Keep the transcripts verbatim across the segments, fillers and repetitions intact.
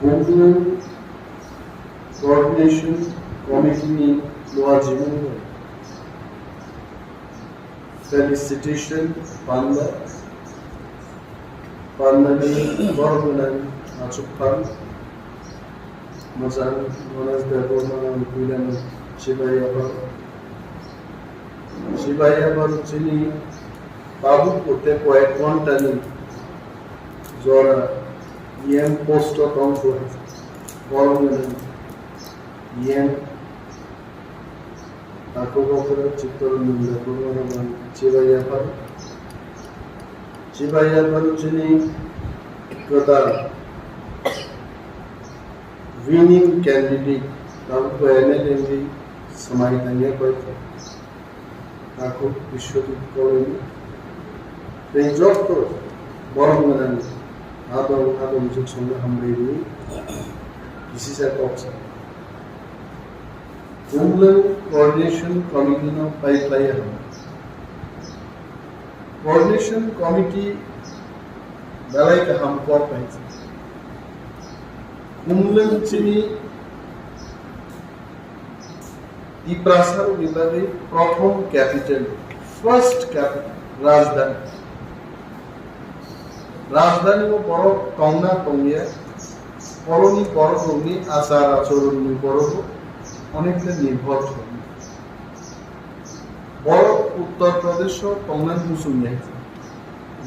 Khumlwng Coordination Committee ni luajimungo felicitation panda, pandani borok gwnang achukphang mwchang Ganesh Debbarma Puilano chibai yaphang. Chibai yaphang chini tabuk tei koyek ghontani jora E M post o tongkha borok gwnang E M. Takhuk okra Chittaranjan Debbarma rok ang chibai yaphang. Chibai yaphang chini kwtal winning candidate tabuk M L A ni swmai tangya bai kha. Takhuk Biswajit Koloi tei joto borok gwnang adong adong jwk songno hambai rwi kisisa kok sa. Khumlwng Coordination Committee no pai khlai ya. Coordination Committee belai kaham kok bai. Khumlwng chini Tiprasa rokni bagwi prothom capital, first capital, rajdhani. Rajdhani o borok tongna tongya, borokni borok rokni achar achoronni borok onek ta nirbhor thangwi. Borok Uttar Pradesh o tongna muchungya.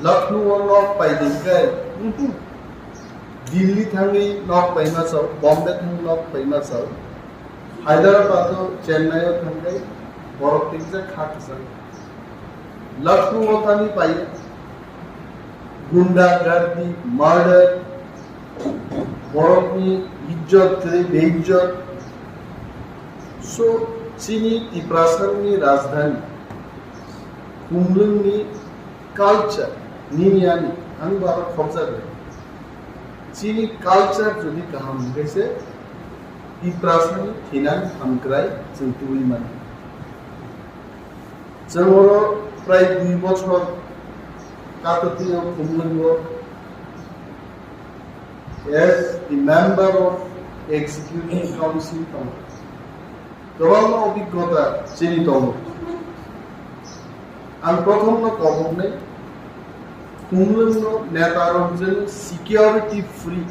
Lucknow o nok pai di khe, Delhi thangwi nok paima chao, Bombay thangwi nok paima chao. Hyderabad o Chennai o thangwi borok tikjak kha kwchang. Lucknow o thani pai gunda gardi, murder, borokni ijjot kwrwi beijjot. So chini Tiprasani rajdhani Khumlwngni culture nini ani ang bo aro khorokjak bai. Chini culture jodi kaham hwnkhe se Tiprasani thinang hamkrai chwng tubui mano. Chwng oro prai dui bochor katwtwi o Khumlwngo as the member of executive council tongo. Kwbangma obiggota chini tongo. Ang prothomno koboknai Khumlwngno netarok jeno security free,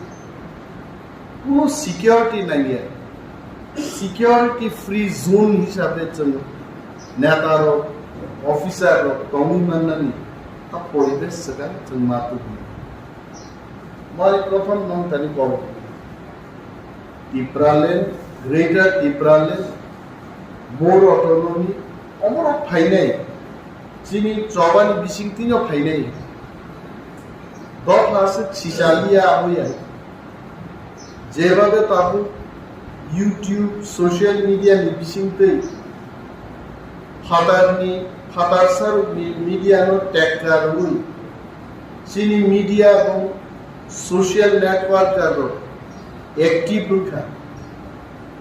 kuno security nangya, security free zone hisabe chwng netarok, officer rok tongwi mannani a poribesh swkang chwng ma tubunai. Mari prothom nong tani kobok. Tipraland, Greater Tipraland, More Autonomy, omorok phainai, chini chobani bisingtwino phainai. Dopha se chichaliya aboya. Jebabe tabuk YouTube, social media ni bisingtwi phatarni, phatarsarokni media no tekka rwui chini media bo social networker rok active wngkha,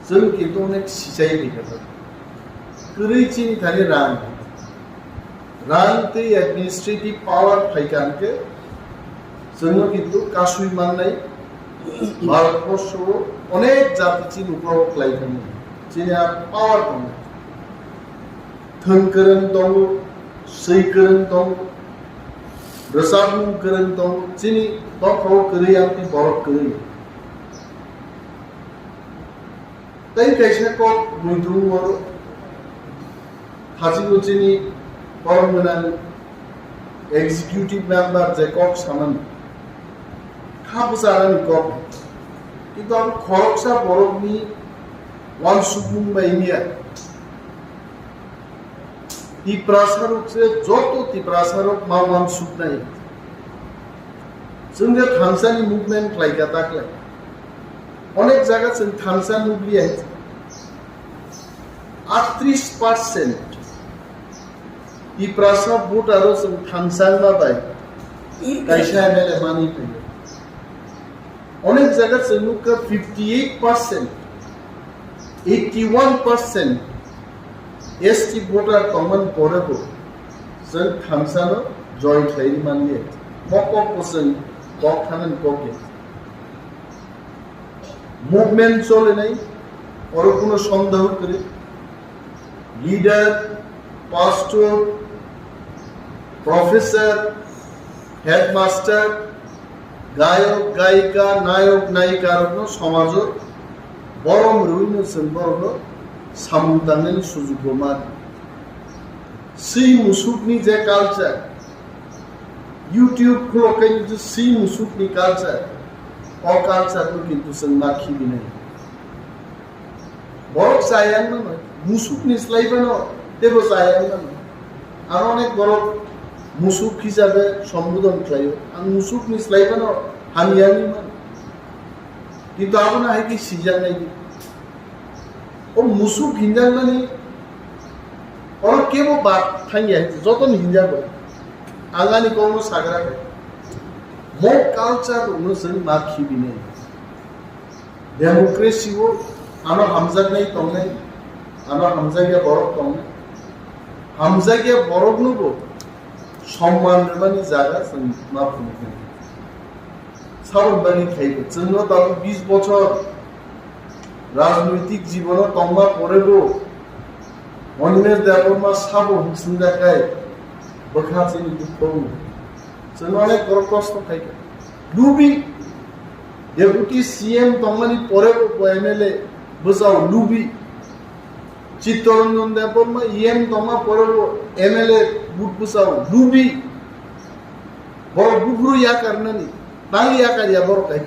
chwng kintu onek sichai phaikha. Kwrwi chini thani rang, rang tei administrative power phaikha hwnkhe chwngno kintu kasui mannai. Bharatborsho onek jati chini uklogo khlai thangwi chini a power tongo. Thwng kwrwng tongo, swi kwrwng tongo, rwchapmung kwrwng tongo, chini dophao kwrwi amtwi borok kwrwi. Tei kaisa kok muitu oro thachikgo chini borok gwnang executive member je kok samani kha bwcharani kok, kintu abo khoroksa borokni uansukmung bai wngya. Tiprasarok se joto Tiprasarok ma uansuknai. Chwng je thansani movement khlaikha taklai. Onek jaga chwng thansa nukliya. Aatris percent Tiprasa voter o chwng thansa wngma bai kaisa M L A mani phaio. Onek jaga chwng nukha fifty eight percent, eighty one percent S T voter tongmani pore bo chwng thansano join khlaiwi manliya. Bo kokbo chwng kok thanani kok ya. Movement cholinai, oro kuno sondeho kwrwi. Leader, pastor, professor, headmaster, gayok, gayika, nayok, nayikarokno somajo borom rwino chwng borokno samung tangnani sujukbo mano. Swi musukni je culture, YouTube khulokkai je swi musukni culture, o culture no kintu chwng ma khibinai. Borok chaya wngmano, musukni slai phano teibo chaya wngmano. Aro onek borok musuk hisabe sombodon khlaio, ang musukni slai phano hamya wngwi mano. Kintu abono hai khe sijaknai di. O musuk hinjakmani oro kebo bad thangya, jotono hinjago. Ang ani kokno sagra khe. Mo culture rokno chwng ma khibinai. Democracy o ano hamjaknai tongnai, ano hamjakya borok tongnai. Hamjakya boroknobo somman rwmani jaga chwng ma phunuknai. Saboni bagwi khlaibo, chwngno tabuk bis bochor rajnoitik jibono tongma porebo Animesh Debbarma sabo hwnkhe swngjak khe bwkha chini dukho wngo. Chwng onek borok kosto khaikha. Lubi, Deputy C M tongmani porebo bo M L A bwsao lubi. Chittaranjan Debbarma E M tongma porebo M L A but bwsao lubi. Borok buphuru yakarnani, tang yakarya borok hai.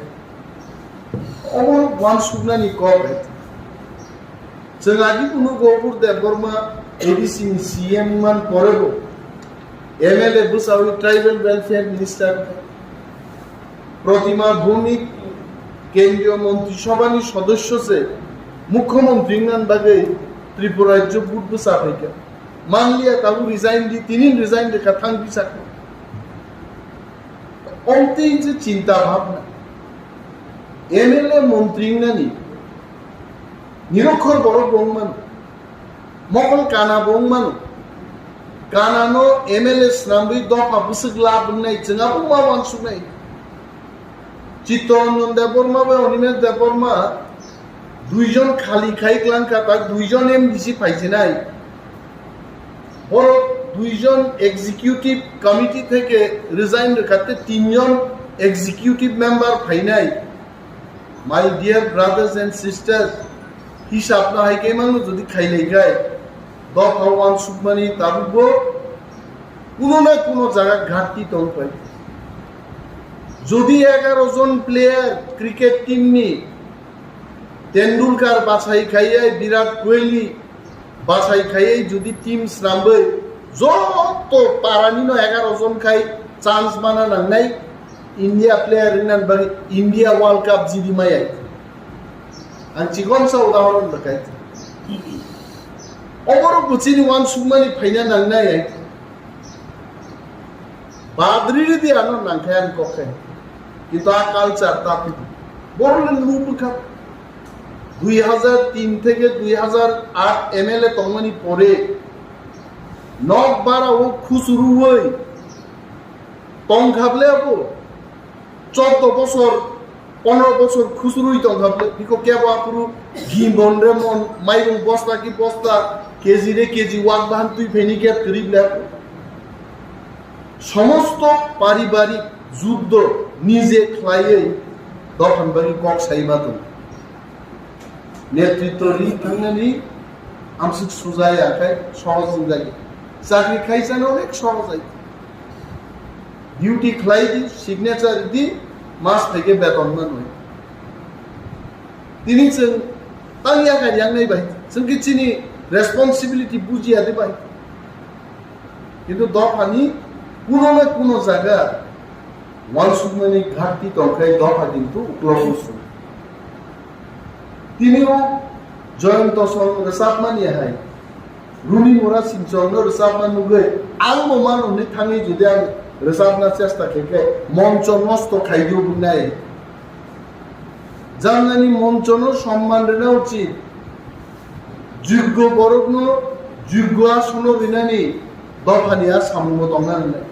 Omo uansuknani kok hai. Chwng agi phunu Gopur Debbarma A D C ni C M man porebo M L A bwsawi Tribal Welfare Minister, Protima Bhowmik Kendriya Montri Sabhani sodosyo se Mukhyamantri wngna bagwi Tripura rajyo but bwsa phaikha. Manliya tabuk resign di, tini resign rwkha thang bisakno. Omtwi se chinta bhabna. M L A montri wngnani nirokhor borok bo wngmano. Mokol kana bo wngmano. Kana no M L A swnamwi dopha bwswk lab wngnai, chwng abo ma uansuknai. Chittaranjan Debbarma bai Animesh Debbarma duijon khali khai klangkha, tak duijon M D C phaijinai. Borok duijon executive committee theke resign rwkha tei tinjon executive member phainai. My dear brothers and sisters, hisab no hai khe mangno jodi khailai khai, dopha uansukmani tabukbo kuno na kuno jaga ghatki tong phai. Jodi egaro jon player cricket team ni Tendulkar bachai khaiye, Virat Kohli bachai khaiye, jodi team swnamwi joto parani no egaro jon khai chance mana nangnai, India player rinani bagwi India World Cup jidi maya. Ang chikon sa udahoron rwkha. Oborok bo chini uansukmani phaina nangnai. Badri ridi ano nangkhe ang kokhe. Kintu a culture ta phi. Borok le lu bwkha. Dui hazar tin theke dui hazar aat M L A tongmani pore nok bara o khusuruwi tongkha ble abo. Chordo bosor, pondro bosor khusurwi tongkha ble, biko kebo aphuru gimon re mon, mairung bosta ki bosta, K G re K G wak bahan twi phaini khe kwrwi ble. Somosto paribarik juddo nije khlaiwi dophani bagwi kok sai ma tongo. Netritwo ri thangnani amswk suja ya khai sohoj wngjagwi. Chakri khaisano onek sohoj ai. Duty khlai di, signature di, mas phaikhe beton manwi. Tini chwng tang yakar yangnai bai, chwng khe chini responsibility bujiya de bai. Kintu dophani kuno na kuno jaga uansukmani ghatki tongkhe dopha kintu uklogo su. Tini o Joyonto song rwchapmani hai Runi Mura Singchong no rwchapna nugwi ang bo mano hwnwi thangwi jodi ang rwchapna chesta khe khe moncho nosto khai di obwnai. Janani moncho no somman rwna uchit. Juggo borokno juggo asono rinani dophani a samungbo tongna rwnai.